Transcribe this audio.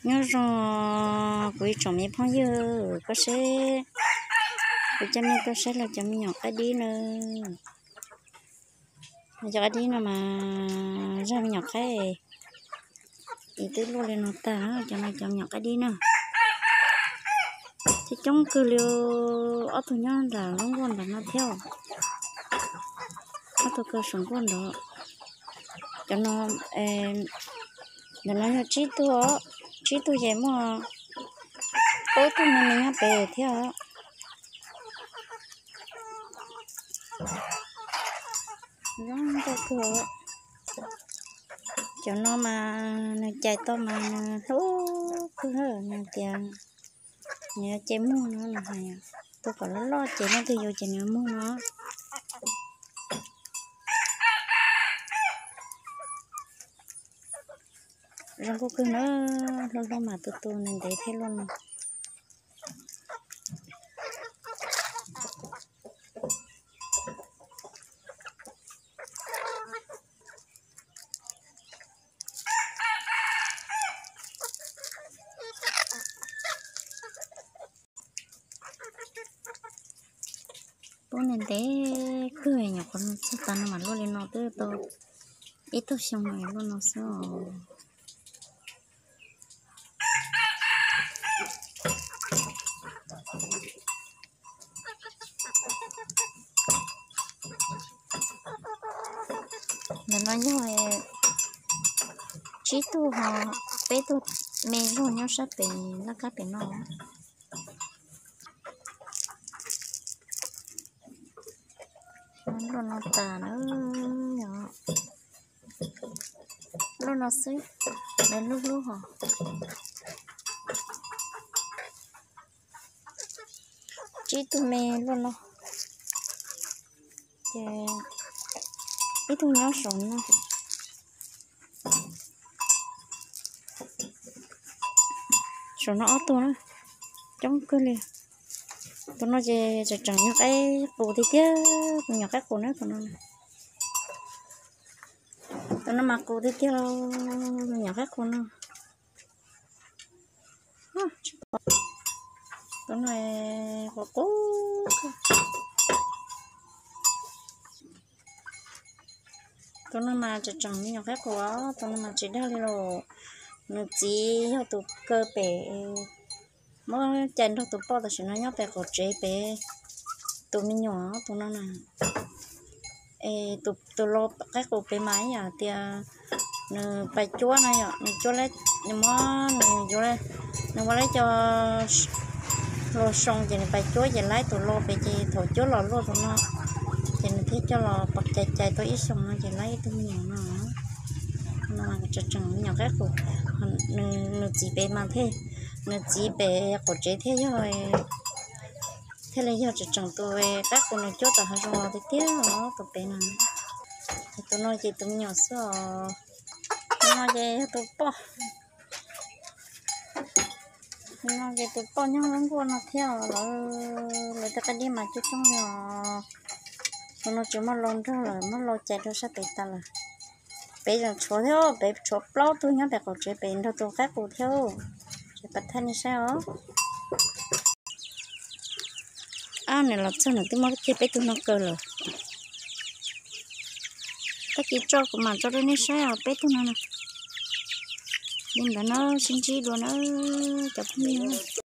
Nyob zoo kuv ib tsoom me phooj ywg, koj saib, kuv coj nej tuaj saib los cov me nyuam qaib dib na. Cov qaib dib no mas zaj me nyuam qaib es twb luaj li no tag, cov no cov me nyuam qaib dib na. Coob coob kawg li, ob tug nyob nram lub nkuaj nram no thiab, ob tug kaw saum nkuaj nrad. Cov no, ntawm no yog tsib tug, tsib tug ces muaj plaub tug me me nyob pem thiab. Zoo nkauj kawg. Cov no mas nws cais tau mas nws hlub kawg, nws tias nws yuav ce muag no, nws hais tua kom loj loj ces leej twg yuav ces nws muag no. Zoo nkauj kawg na, hlub hlub mas tu tu ntev ntev thiab luaj no. Pub ntev ntev kawg, nyuam qhuav txog tas no mas luaj li no, twb tau ib tog xyoo no luaj no xwb os. Ntawm no yog tsib tug ho peb tug me zog nyob sab pem laj kab pem no. Luaj no tas na, luaj no xwb, lawv hlub hlub hos. Tsib tug me luaj no, ces ib tug nyob saum no. Saum no ob tug na, coob kawg li. Tus no ces tseem tseem nyuam qaib qus tiag tiag, tus nyuam qaib qus na tus no. Tus no mas qus tiag tiag, nyuam qaib qus no. Tus no qus qus. Tus no mas tseem tseem me nyuam qaib qus, tus no mas tsis dag li los. Nws txiv yog tus kaw pem, muab cais nrog tus poj tam sim no nyob pem qaum tsev pem, tus me nyuam tus no na. Es tus los qaib qus pem mas ib yam tias nws pais cuab no yom, nws cuab, nws muab, nws ua lawv cov hluas soo ces nws pais cuab ces laib tus los pem, ces thaum cuab los luaj tus no, ces nws thiaj coj los pov cais cais tau ib xyoos no ces laib ib tug me nyuam no. No tseem tseem me nyuam qaib qus, nws txiv pem mas thiaj, nws txiv pem qaum tsev thiaj yog, thiaj li yog tseem tseem tus qaib qus nws cuab tom hav zoov los tiag tiag os, tus pem no. Tus no ces tus me nyuam xwb os. Tus no ces yog tus poj, tus no ces tus poj nyob lub nkuaj no thiab os. Lawv tej qaib dib mas coob coob li os. Tus no tsis muaj lau nrog lawm, muab lau cais rau sab pem tas lawm. Pem tseem tshuav thiab, pem tshuav plaub tug nyob pem qaum tsev pem nrog tus qaib qus thiab. Tseem pas thaj nej saib os. Ab, nws los txog nws twb muab kiag peb tug no kaw lawm. Tag kis tso kuv mam tso rau nej saib os, peb tug no na. Li ntawd na, sib ntsib dua na cov phooj ywg.